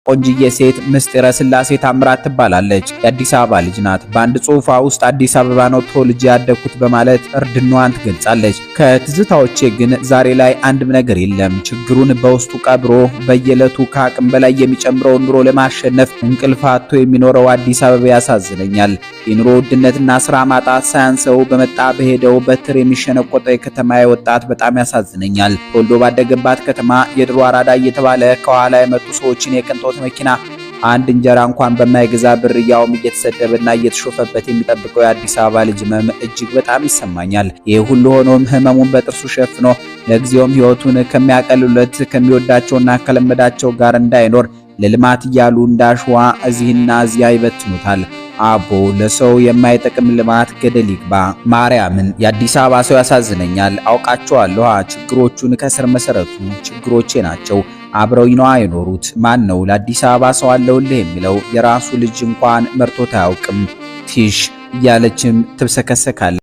ቆንጅዬ ሴት ምስጢረ ስላሴ ታምራት ትባላለች። የአዲስ አበባ ልጅ ናት። በአንድ ጽሑፏ ውስጥ አዲስ አበባ ነው ተወልጄ ያደግኩት በማለት እርድናዋን ትገልጻለች። ከትዝታዎቼ ግን ዛሬ ላይ አንድም ነገር የለም። ችግሩን በውስጡ ቀብሮ በየዕለቱ ከአቅም በላይ የሚጨምረውን ኑሮ ለማሸነፍ እንቅልፍ አጥቶ የሚኖረው አዲስ አበባ ያሳዝነኛል። የኑሮ ውድነትና ስራ ማጣት ሳያንሰው በመጣ በሄደው በትር የሚሸነቆጠው የከተማ ወጣት በጣም ያሳዝነኛል። ተወልዶ ባደገባት ከተማ የድሮ አራዳ እየተባለ ከኋላ የመጡ ሰዎችን የቅንጦት መኪና አንድ እንጀራ እንኳን በማይገዛ ብር ያውም እየተሰደበና እየተሾፈበት የሚጠብቀው የአዲስ አበባ ልጅ ህመም እጅግ በጣም ይሰማኛል። ይህ ሁሉ ሆኖም ህመሙን በጥርሱ ሸፍኖ ለጊዜውም ህይወቱን ከሚያቀልሉለት ከሚወዳቸውና ከለመዳቸው ጋር እንዳይኖር ለልማት እያሉ እንዳሸዋ እዚህና እዚያ ይበትኑታል። አቦ ለሰው የማይጠቅም ልማት ገደል ይግባ። ማርያምን የአዲስ አበባ ሰው ያሳዝነኛል። አውቃቸዋለሁ። ችግሮቹን ከስር መሰረቱ ችግሮቼ ናቸው። አብረው ነዋ የኖሩት። ማን ነው ለአዲስ አበባ ሰው አለውልህ የሚለው? የራሱ ልጅ እንኳን መርቶት አያውቅም። ቲሽ እያለችም ትብሰከሰካለች።